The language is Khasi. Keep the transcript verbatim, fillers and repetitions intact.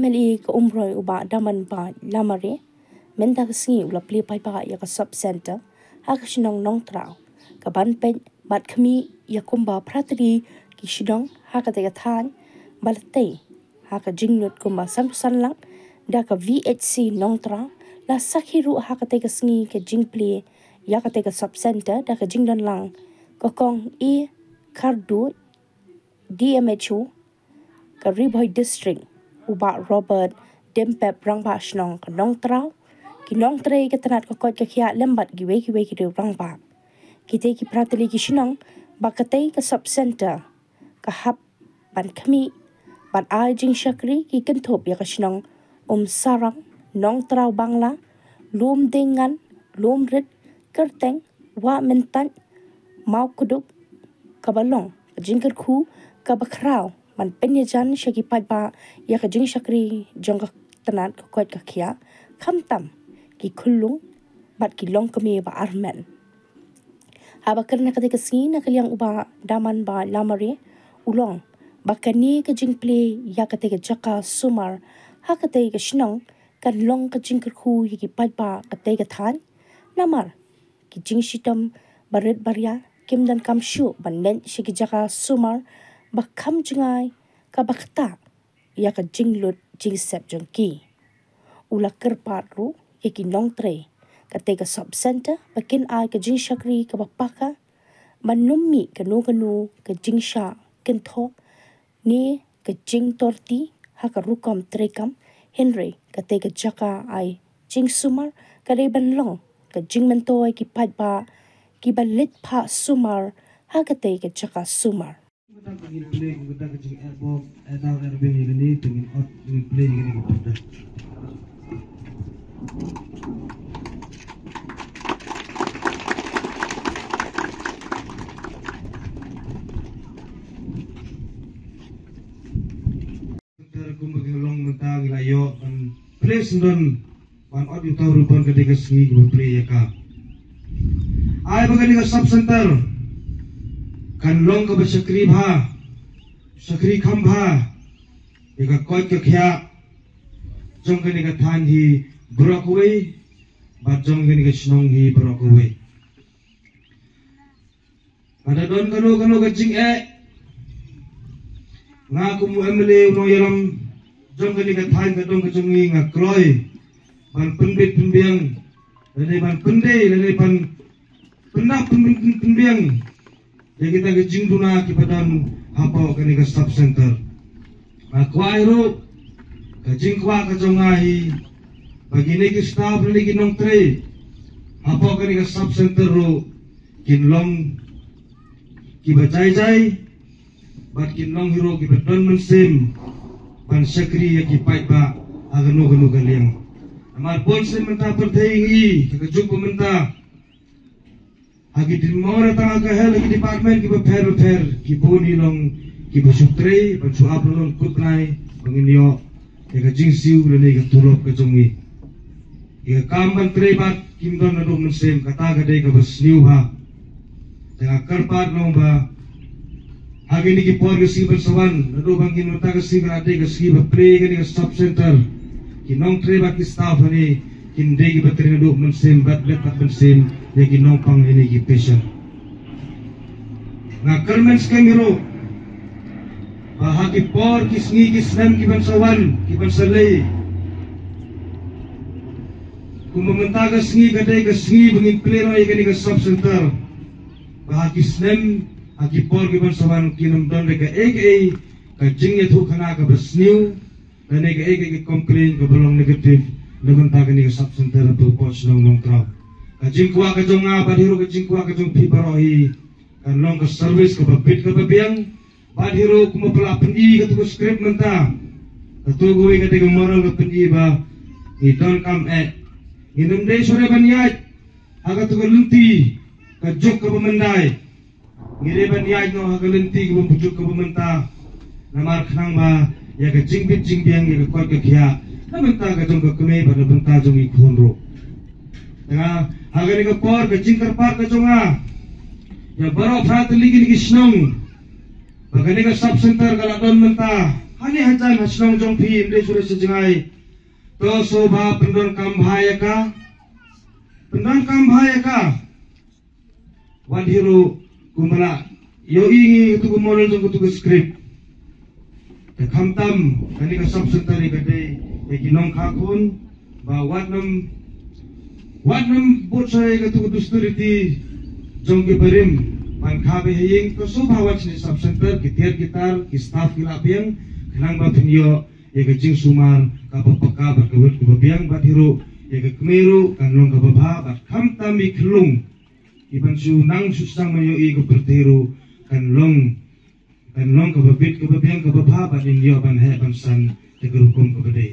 L A ka Umroi u Bah Damanbait Lamare mynta ka sngi u la plie paidbah ïa ka sub center ha ka shnong Nongtraw, ka ban peit bad khmih ïa kumba phra tylli ki shnong ha katei ka thaiñ ba la tei ha ka jinglut kumba san phew san lak da ka V H C Nongtraw. La sakhi ruh ha katei ka sngi ka jingplie ïa katei ka sub center da ka jingdon lang ka Kong E Kharduid, D M H O ka Ri Bhoi District, u Bah Robert Dimpep, Rangbah Shnong ka Nongtraw, ki nongtrei ka tnat ka koit ka khiah lem bad kiwei kiwei ki riew rangbah. Kitei ki phra tylli ki shnong ba katei ka sub center ka hap ban khmih ban ai jingshakri ki kynthup ïa ka shnong Umsarang, Nongtraw Bangla, Lumdiengan, Lumrit, Kyrteng, Wah Myntait, Mawkduk, kaba long ka jingkyrkhu kaba khraw ban pynïajan sha ki paidbah ïa ka jingshakri jong ka tnat ka koit ka khiah, khamtam ki khyllung bad ki longkmie ba armet. Haba kren ha katei ka sngi na ka liang u Bah Damanbait Lamare u ong ba kane ka jingplie ïa katei ka jaka sumar ha katei ka shnong kan long ka jingkyrkhu ïa ki paidbah katei ka thaiñ, namar ki jingshitom barit baria kim donkam shuh ban leit sha ki jaka sumar ba kham jngai, kaba ktah ïa ka jinglut jingsep jong ki. U la kyrpad ruh ïa ki nongtrei katei ka sub center ba kin ai ka jingshakri kaba paka, ban ym mih kano kano ka jingshah kynthoh ne ka jingtorti ha ka rukom treikam, hynrei katei ka jaka ai jingsumar ka dei ban long ka jingmyntoi ki paidbah kiba leit phah sumar ha katei ka jaka sumar. Mynta ka ngin plie, mynta ka jingeh bok, eh, dau eh rbeng ïa kane, te ngin ot, ngin plie ïa kane ka pyrda. Ter kumba ki long mynta ngi la ïoh ban plie syndon ban ot ïa uta u ribbon ka dei ka sngi kiba plie ïa ka. Ai ba kane ka sub center kan long kaba shakri bha, shakri kham bha ïa ka koit ka khiah jong kane ka thaiñ hi baroh kawei bad jong kane ka shnong hi baroh kawei. Lada don kano kano ka jingeh, nga kum u M L A u nongïalam jong kane ka thaiñ ka dong ka jong ngi nga kloi ban pynbit pynbiang lane ban pyndei lane ban pyndap pyn- pyn- pynbiang ïa kita ki jingduna kiba don hapoh kane ka sub center. Nga kwah ruh ka jingkwah ka jong nga hi ba kine ki staff lane ki nongtrei hapoh kane ka sub center ruh kin long kiba jai jai bad kin long hi ruh kiba don mynsiem ban shakri ïa ki paidbah ha kano kano ka liang. Namar bun sien mynta pyrthei ngi ha ka juk ba mynta ha ki dei mo tang ha ka health ha ki department kiba pher ba pher ki bun hi long kiba shu trei ban shu ap lon kut bnai ba ngin ïoh ïa ka jingsiew lane ka tulop ka jong ngi. Ïa ka kam ban trei bad kim don naduh mynsiem, kata ka dei kaba sniew bha. Te nga kyrpad long ba ha kine ki por ki sngi ban sa wan, naduh ba ngin mynta ka sngi ka la dei ka sngi ba plie kane ka sub center, ki nongtrei bad ki staff hangne kin dei kiba trei naduh mynsiem bad leh bad mynsiem ïa ki nongpang ïa kine ki patient. Nga kyrmen skhem hi ruh ba ha ki por ki sngi ki snem ki ban sa wan ki ban sa leit, kumba mynta ka sngi ka dei ka sngi ba ngin plie noh ïa kane ka sub center, ba ha ki snem ha ki por ki ban sa wan kin ym don re kaei kaei ka jingïathuhkhana kaba sniew lane kaei kaei ka complain kaba long negative na ka bynta kane ka sub center hapoh shnong Nongtraw. Ka jingkwah ka jong nga bad hi ruh ka jingkwah ka jong phi baroh hi kan long ka service kaba bit kaba biang. Bad hi ruh kumba phi la pyni kato ka script mynta, kato kawei ka dei ka moral ka pyni ba ngi donkam eh, ngin ym dei shuh re ban ïaid ha kato ka lynti ka juk kaba myndai. Ngi dei ban ïaid noh ha ka lynti kaba juk kaba mynta. Namar khnang ba ïa ka jingbit jingbiang ïa ka koit ka khiah na bynta ka jong ka kmie bad na bynta jong ngi khun ruh. Te nga ha kane ka por ka jingkyrpad ka jong nga ïa baroh phra tylli kine ki shnong ba kane ka sub center ka la don mynta Hane hajan ha shnong jong phi ym dei shuh sha jngai. To sngewbha pyndonkam bha ïa ka. Pyndonkam bha ïa ka. Wat hi ruh kumba la ïohi ngi katu ka model jong katu ka script. Te khamtam kane ka sub center ïa ka dei ïa ki nongkha khun ba wat nym wat nym bud sha ïa katu ka dusturiti jong ki barim ban kha beit ha ïing. Ka sngewbha wat shane sub center, ki tiar ki tar, ki staff ki la biang khnang ba phin ïoh ïa ka jingsumar kaba paka bad ka wit kaba biang. Bad hi ruh ïa ka kmie ruh kan long kaba bha bad khamtam i khlung i ban shu nang shu sang ban ïohi ka pyrthei ruh kan long kan long kaba bit kaba biang kaba bha bad in ïoh ban heh ban san te ka rukom kaba dei.